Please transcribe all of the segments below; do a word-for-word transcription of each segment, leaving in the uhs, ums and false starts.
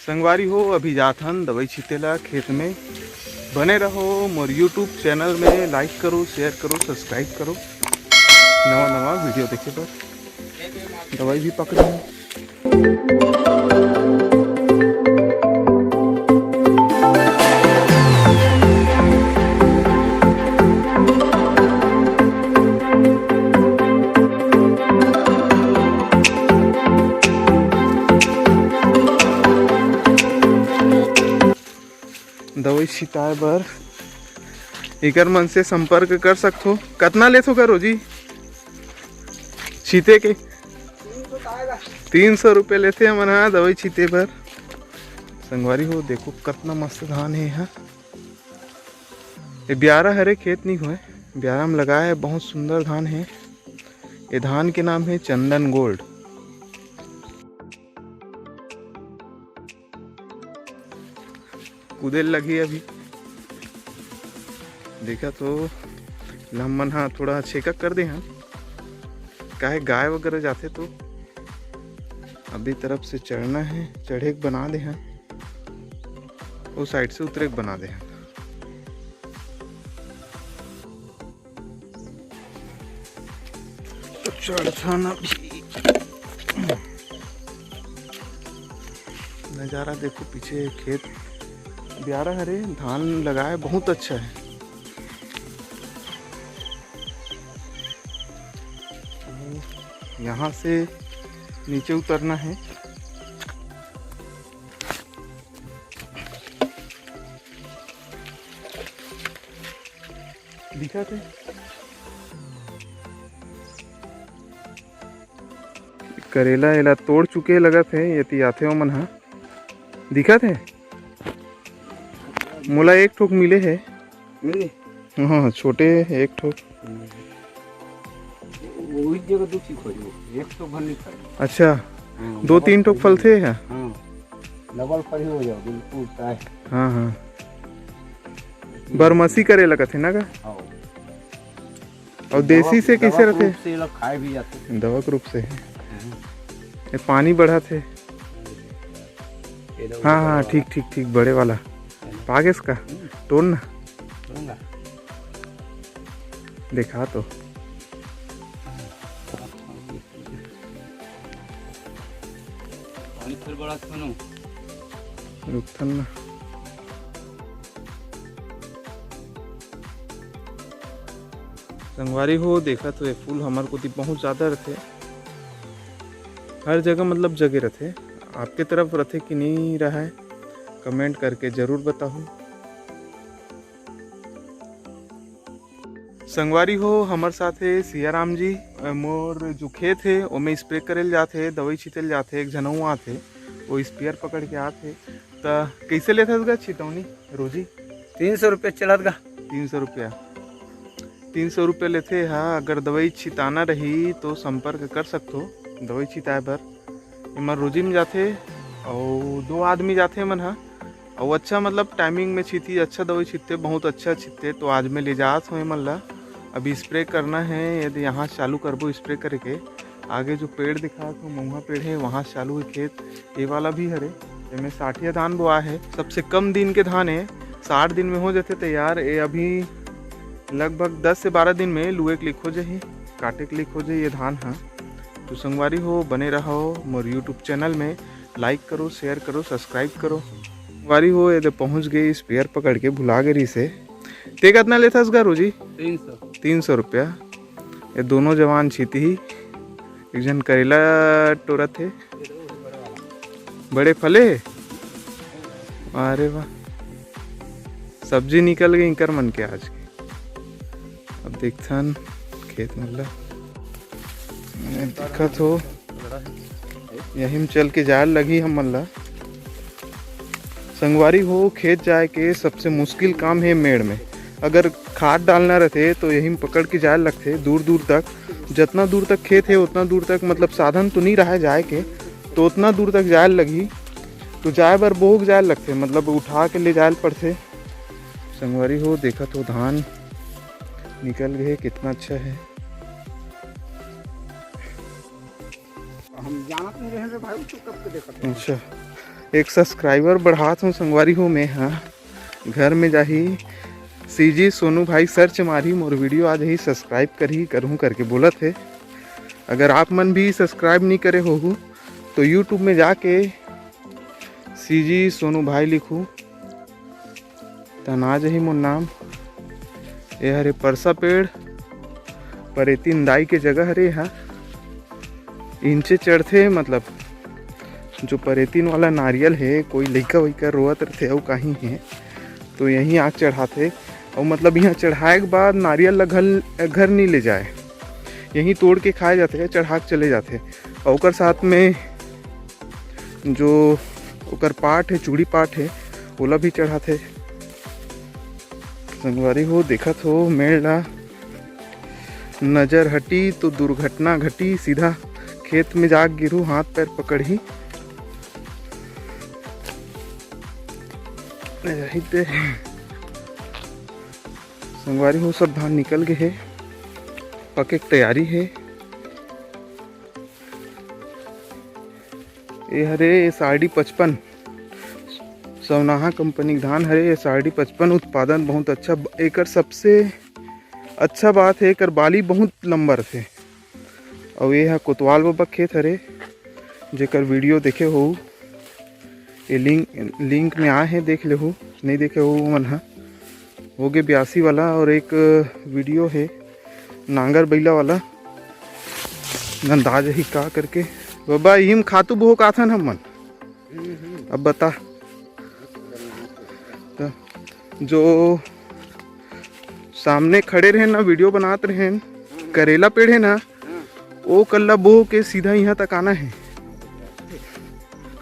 संगवारी हो, अभी जात हन दवाई छिते ला खेत में। बने रहो मोर YouTube चैनल में, लाइक करो, शेयर करो, सब्सक्राइब करो नवा नवा वीडियो देखे बर। दवाई भी पकड़े हन। दवाई छिताए बर इकर मन से संपर्क कर सकथो। कतना लेथो का रोजी छिते के? तीन सौ रुपये लेथे हमन हा दवाई छिते बर। संगवारी हो, देखो कतना मस्त धान हे हा। ये ब्यारा हरे, खेत नहीं होए, ब्यारा में लगाए हे, बहुत सुंदर धान हे। ये धान के नाम हे चंदन गोल्ड। कूदे लगही अभी। देखा तो हमन हा थोड़ा छेका कर दे हन, काहे गाय वगैरह जाथे तो अभी तरफ से चढ़ना है, चढ़े के बना दे हन, उस साइड से उतरे के बना दे हन। तो चढ़थन अभी। नज़ारा देखो, पीछे खेत ब्यारा हरे, धान लगाए, बहुत अच्छा है। यहाँ से नीचे उतरना है। दिखत हे करेला, एला तोड़ चुके लगत हे, एती आथे ओमन ह। दिखत हे, मोला एक ठोक मिले हे। मिले? हाँ, छोटे एक ठोक। वही जगह दो चीज हो जाए, एक ठोक भर नहीं खाए। अच्छा, हाँ, दो तीन ठोक फलथे। हाँ, डबल फल ही हो जाओ, बिल्कुल। हाँ, हाँ। बरमसी करे लगत हे ना का? हाँ। अउ देसी से कइसे रथे? दवा के रूप से खाए भी जाथे। दवा के रूप से हे। हम्म। ये पानी बढ़त हे। हाँ, हाँ, ठीक, ठीक, ठीक, बड़े वाला। पागेस का? हम्म। तोड़ ना। तोड़ूंगा। देखा तो। पानी फिर बड़ा सुनो। रुकथन ना। संगवारी हो, देखा तो ये फूल हमर कोती बहुत ज़्यादा रथे, हर जगह मतलब जगे रथे। आपके तरफ रथे कि नहीं रहा है, कमेंट करके ज़रूर बताओ। संगवारी हो, हमर साथ हे सियाराम जी। अ, मोर जो खेत हे, ओमे स्प्रे करे ल जात हे, दवाई छिते ल जात हे, एक झन अउ आत हे, वो स्प्रेयर पकड़ के आत हे। त कइसे लेथस गा छितौनी रोजी? तीन सौ रुपया चलत गा। तीन सौ रुपया, तीन सौ रुपया लेथे हा। अगर दवाई छिताना रही तो संपर्क कर सकथो दवाई छिताए बर। एमा रोजी में जाथे अउ दो आदमी जाथे मन हा। अउ अच्छा, मतलब, टाइमिंग में छितही, अच्छा दवाई छितथे, बहुत अच्छा छितथे। तो आज मैं ले जात हूँ एमन ला, अभी स्प्रे करना है। यदि यहाँ चालू करबो स्प्रे करे के, आगे जो पेड़ दिखात हूँ, महुआ पेड़ है, वहाँ चालू है खेत। ये वाला भी हरे, एमे साठिया धान बोआ है, सबसे कम दिन के धान है, साठ दिन में हो जाथे तैयार। ये अभी लगभग दस से बारह दिन में लुए के लायक हो जाही, काटे के लायक हो जाही ये धान हा। तो संगवारी हो, बने रहो मोर YouTube चैनल में, लाइक करो, शेयर करो, सब्सक्राइब करो। संगवारी हो, ये दे पहुँच गई, स्प्रेयर पकड़ के भुला गई से। ते कतना लेथस गा रोजी? तीन सौ। तीन सौ रुपया। ये दोनों जवान छितही, एक झन करेला टोरत हे। बड़े फले हे? अरे वाह, सब्जी निकल गई इंकर मन के आज के। अब देखथन खेत मन ला। मैं दिखत हो, यही में चल के जाए लगही हमन ला। संगवारी हो, खेत जाए के सबसे मुश्किल काम हे मेड़ में। अगर खाद डालना रहथे तो यही में पकड़ के जाए लगथे दूर दूर तक। जितना दूर तक खेत हे उतना दूर तक, मतलब, साधन तो नहीं रहे जाए के, तो उतना दूर तक जाए लगही। तो जाए बर बोहक जाए लगथे, मतलब उठा के ले जाए ल पड़थे। संगवारी हो, देखत हो धान निकल गए, कितना अच्छा है। हम जानत नहीं रहे रे भाई, तू कब के देखत रहे। अच्छा, एक सब्सक्राइबर बढ़ात हूँ संगवारी हो मैं, हाँ। घर में जाही, सीजी सोनू भाई सर्च मारही, मोर वीडियो आ जाही, सब्सक्राइब करही, करहूँ करके बोलत हे। अगर आप मन भी सब्सक्राइब नहीं करे होहू तो यूट्यूब में जाके सीजी सोनू भाई लिखू, तन आ जाही मोर नाम। ये हरे परसा पेड़, परेतिन दाई के जगह हरे। यहाँ इंचे चढ़थे, मतलब जो परेतिन वाला नारियल हे, कोई लइका वइका रोवत रथे अउ कहीं हे, तो यहीं आग चढ़ाथे। अउ मतलब यहाँ चढ़ाए के बाद नारियल ला घर, घर नहीं ले जाए, यहीं तोड़ के खाए जाथे, चढ़ा के चले जाथे। अउ ओकर साथ में जो ओकर पाट हे, चूड़ी पाट हे, ओला भी चढ़ाथे। संगवारी हो, देखत हो मेड़ ला, नजर हटी तो दुर्घटना घटी, सीधा खेत में जाके गिरू, हाथ पैर पकड़ही। यही ते संगवारी हो, सब धान निकल गए हे, पके के तैयारी हे। ये हरे एस आर डी पचपन, सवनाहा कंपनी के धान हरे। एस आर डी पचपन उत्पादन बहुत अच्छा, एकर सबसे अच्छा बात है एकर बाली बहुत लंबा रथे। अउ ये हा कोतवाल बाबा खेत हरे, जेकर वीडियो देखे हो, ये लिंक, लिंक में आए हे, देख लेहू, नहीं देखे हो मन हा। हो गे ब्यासी वाला और एक वीडियो है नांगर बैला वाला, नंदा जही का करके। बाबा, इम खातू बोहो काथन हमन। अब बता, तो जो सामने खड़े रहे ना, वीडियो बनात रहे, करेला पेड़ है ना, ओ कल्ला बोह के सीधा यहाँ तक आना है।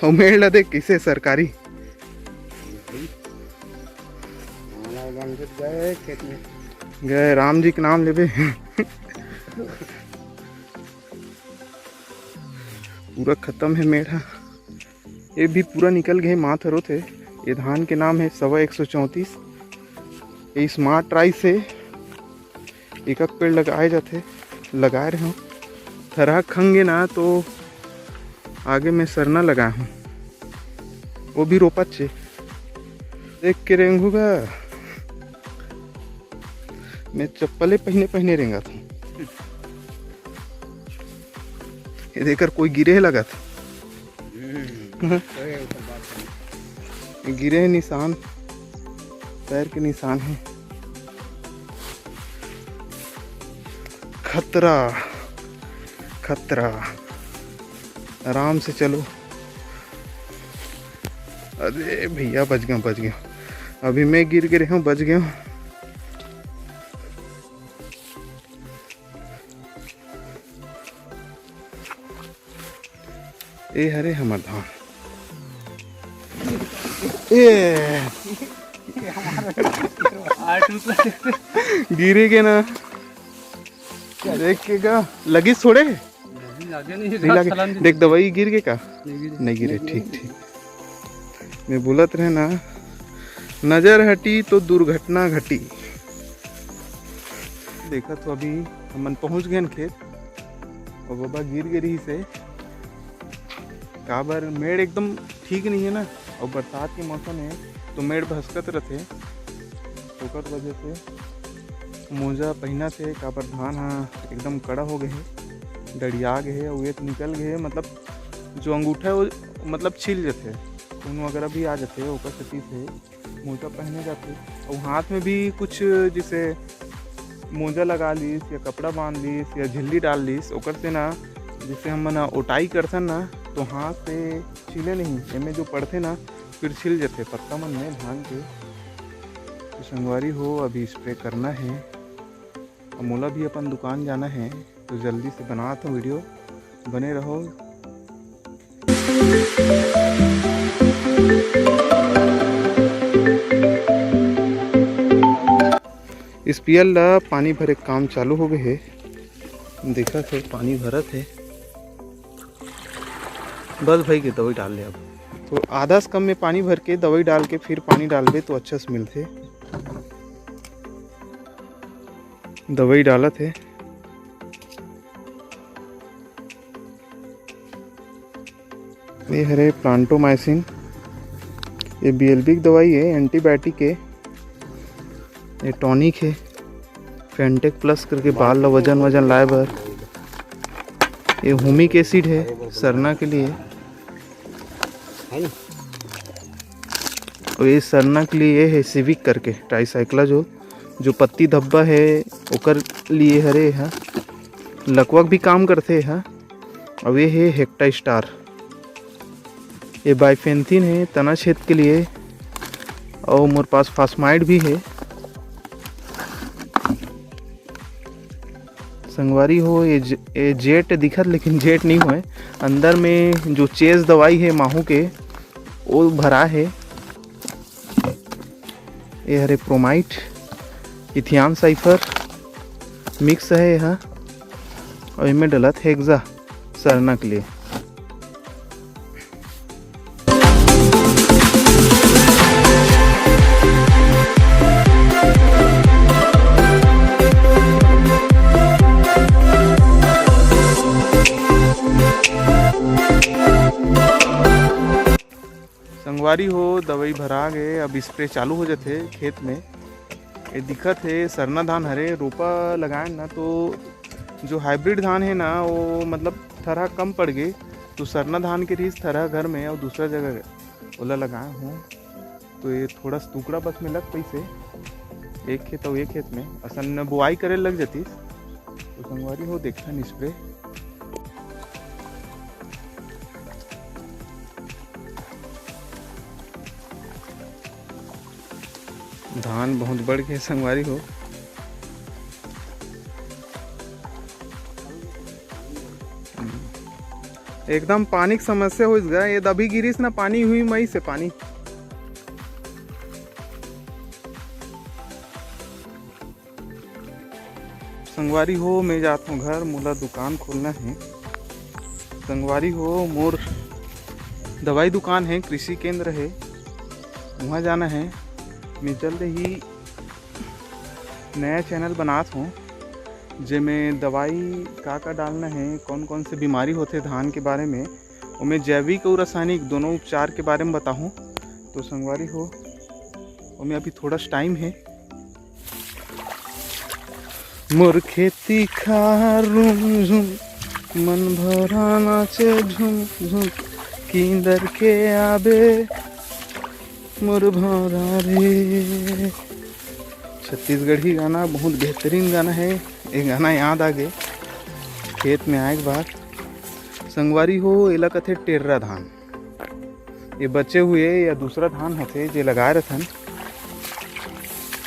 अउ मेड़ ला देख कैसे सरकारी। गए राम जी के नाम लेबे। पूरा खत्म है मेड़ हा। ये भी पूरा निकल गए, माथ रोत है। ये धान के नाम है सवा एक सौ चौंतीस। ये स्मार्ट राइस है, एक एक पेड़ लगाए जाथे, लगाए रहे हूँ। थरहा खंगे ना तो आगे में सरना लगाए हूँ, वो भी रोपा चे। देख के रेंगू गा, मैं चप्पले पहने पहने रेंगा था। ये देकर कोई गिरे है लगा था। गिरे है निशान, पैर के निशान है। खतरा, खतरा, आराम से चलो। अरे भैया, बच गया, बच गया। अभी मैं गिर गिरे हूँ, बच गया हूँ। ए हरे हमर धान। ए गिरे के ना, देख के का लगी थोड़े। नहीं लगे। देख, दवाई गिर के का? नहीं गिरे। ठीक, ठीक। मैं बोलत रहे ना, नजर हटी तो दुर्घटना घटी। देखत हो, अभी हमन पहुंच गए खेत और बाबा गिर गे रहिस हे। काबर मेड़ एकदम ठीक नहीं है ना, और बरसात के मौसम है तो मेड़ भसकत रहते, ओकर वजह से मोजा पहना थे। काबर धान हा एकदम कड़ा हो गए है, डड़िया गए है, और एक निकल गए है, मतलब जो अंगूठा है वो मतलब छिल जथे, खून वगैरह भी आ जथे, ओकर सेती से मोजा पहने जाथे। और हाथ में भी कुछ जैसे मोजा लगा लीस या कपड़ा बांध लीस या झिल्ली डाल लीस, ओकर से ना, जैसे हम ना ओटाई करथन ना, तो हाथ से छीले नहीं, एमे जो पड़थे ना, फिर छिल जथे पत्ता मन में धान के। तो संगवारी हो, अभी स्प्रे करना है, अब मोला भी अपन दुकान जाना है, तो जल्दी से बनात हूँ वीडियो, बने रहो। स्पेयर ला पानी भरे के काम चालू हो गए हे। देखा थे पानी भरत हे, बस भाई के दवाई डाल ले। अब तो आधा से कम में पानी भर के दवाई डाल के फिर पानी डालबे तो अच्छा से मिलथे। दवाई डालत हे। ये हरे प्लांटोमाइसिन, ये बीएलबी के दवाई है, एंटीबायोटिक है, ये टॉनिक है, फेंटेक प्लस करके बाल ला वजन वजन लाए बर। ये हुमिक एसिड है सरना के लिए। और ये सरना के लिए ये है सिविक करके ट्राइसाइक्लाजोल, जो पत्ती धब्बा है ओकर लिए हरे हा। लकवा के भी काम करथे हा। और ये है हेक्टा स्टार, ये बाइफेंथिन है तना छेद के लिए। और मोर पास फास्माइड भी है। संगवारी हो, ये ज-, ये जेट दिखत, लेकिन जेट नहीं होए। अंदर में जो चेस दवाई है माहू के, वो भरा है। ये हरे प्रोमाइट, इथियान साइफर मिक्स है यहाँ, और इनमें डलत हेक्सा सरना के लिए। संगवारी हो, दवाई भरा गे, अब स्प्रे चालू हो जाथे खेत में। ये दिखत हे सरना धान हरे, रोपा लगाए ना तो जो हाइब्रिड धान है ना, वो मतलब थरहा कम पड़ गे, तो सरना धान के रिहिस थरहा घर में और दूसरा जगह ओला लगाए हूँ। तो ये थोड़ा सा टुकड़ा बस में लग पैसे एक खेत और एक खेत में असन बुआई करे लग जातीस। तो संगवारी हो, देखथन स्प्रे। धान बहुत बढ़ गए संगवारी हो। एकदम पानी की समस्या हो गया। ये दबी गिरिस ना, पानी हुई मई से पानी। संगवारी हो, मैं जात हूँ घर, मोला दुकान खोलना है। संगवारी हो, मोर दवाई दुकान है, कृषि केंद्र है, वहाँ जाना है। मैं जल्द ही नया चैनल बनात हूँ, जेमे दवाई का का डालना है, कौन कौन से बीमारी होथे धान के बारे में, ओमे जैविक और रासायनिक दोनों उपचार के बारे में बताहूँ। तो संगवारी हो, ओमे अभी थोड़ा सा टाइम है। मोर खेती खार रुम झुम, मन भरा नाचे झुम झुम, किंदर के आबे मोर भौरा रे। छत्तीसगढ़ी गाना, बहुत बेहतरीन गाना है। ये गाना याद आ गए खेत में आए के बाद। संगवारी हो, एला कथे टेर्रा धान। ये बचे हुए या दूसरा धान होथे जे लगाए रथन,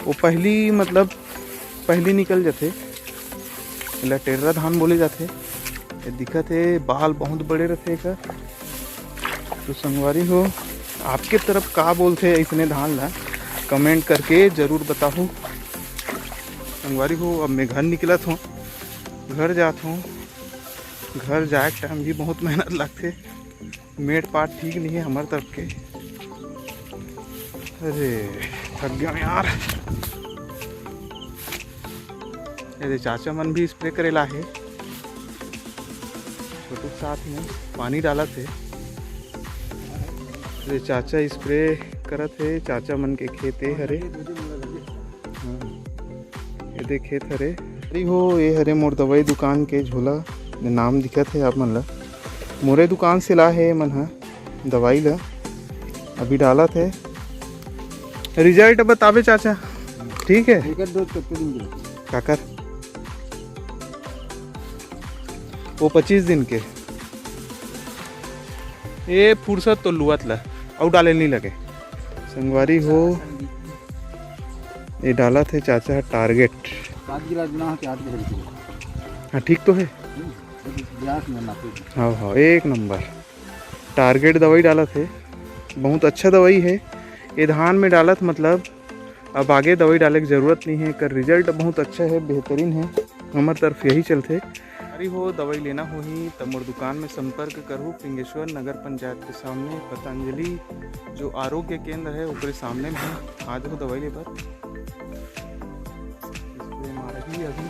वो पहली, मतलब पहली निकल जाथे, एला टेर्रा धान बोले जाथे। ये दिखत हे, बाल बहुत बड़े रथे एकर। तो संगवारी हो, आपके तरफ का बोलथे ऐसने धान ला, कमेंट करके जरूर बताहू। संगवारी हो, अब मैं घर निकलत हूँ, घर जात हूँ। घर जाए के टाइम भी बहुत मेहनत लगथे, मेड़ पाट ठीक नहीं है हमारे तरफ के। अरे, थक गया यार। अरे, चाचा मन भी स्प्रे करेला है, छोटू साथ में पानी डालत है। अरे, चाचा स्प्रे करत है, चाचा मन के खेत ए हरे। हाँ। ये दे खेत हरे। अरे हो, ये हरे मोर दवाई दुकान के झोला, नाम दिखत है आप मन ला। मोरे दुकान से ला है मन हा दवाई ला। अभी डालत है, रिजल्ट बताबे चाचा, ठीक है? एकर डोज कतको दिन के? काकर? वो पच्चीस दिन के। ये फुर्सत तो लुअत ला, अउ डाले नहीं लगे। संगवारी हो, ये डालत हे चाचा टारगेट। सात गिलास बिना के आठ गिलास। हाँ, ठीक तो है। हम्म, गिलास में ना कोई। हाँ, हाँ, एक नंबर। टारगेट दवाई डालत हे, बहुत अच्छा दवाई है। ये धान में डालत, मतलब अब आगे दवाई डाले के जरूरत नहीं है। एकर रिजल्ट बहुत अच्छा है, बेहतरीन है। हमर तरफ यही चलथे। अरे हो, दवाई लेना होही त मोर दुकान में संपर्क करहु, पिंगेश्वर नगर पंचायत के सामने पतंजलि जो आरोग्य केंद्र है, ओकरे सामने में आ जाहु दवाई ले बर। स्प्रे मारही अभी।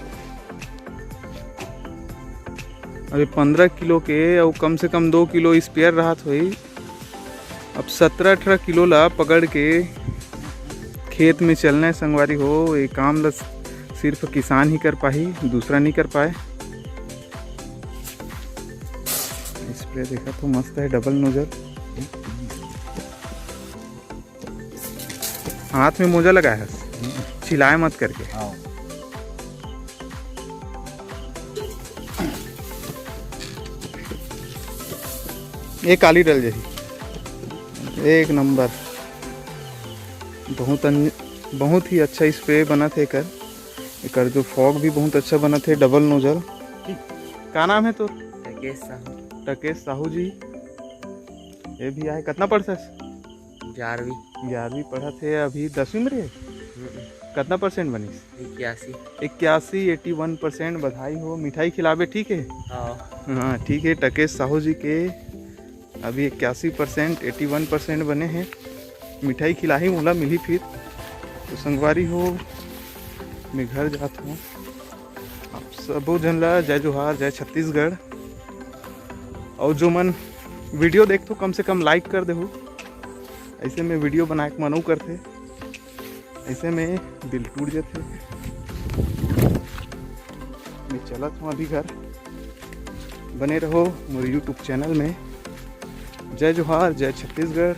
अभी पंद्रह किलो के अउ कम से कम दो किलो स्प्रेयर रहत होही। सत्रह अठारह किलो ला पकड़ के खेत में चलना है संगवारी हो। ये काम ला सिर्फ किसान ही कर पाही, दूसरा नहीं कर पाए। स्प्रे देखा तो मस्त है, डबल नोजल। हाथ में मोजा लगाए हस, चिल्लाए मत करके। हाँ। ये काली डल जाही, एक नंबर। बहुत अन-, बहुत ही अच्छा स्प्रे बनत हे एकर। एकर जो फॉग भी बहुत अच्छा बनत हे, डबल नोजल। का नाम है तोर? टकेश साहू। टकेश साहू जी। ये भी आए, कितना पढ़थस? ग्यारहवीं। ग्यारहवीं पढ़त हे, अभी दसवीं में रहे। हम्म। कितना परसेंट बनिस? इक्यासी। इक्यासी, एटी वन परसेंट। बधाई हो, मिठाई खिलाबे, ठीक है? हाँ। हाँ, ठीक है। टकेश साहू जी के अभी इक्यासी परसेंट, एटी वन परसेंट बने हैं। मिठाई खिलाही मोला, मिली फिर। तो संगवारी हो, मैं घर जात हूँ। आप सबो झन ला जय जोहार, जय छत्तीसगढ़। और जो मन वीडियो देखथो, कम से कम लाइक कर देहू। ऐसे में वीडियो बनाए के मनो करथे, ऐसे में दिल टूट जाथे। मैं चलत हूँ अभी घर, बने रहो मोर YouTube चैनल में। जय जोहार, जय छत्तीसगढ़।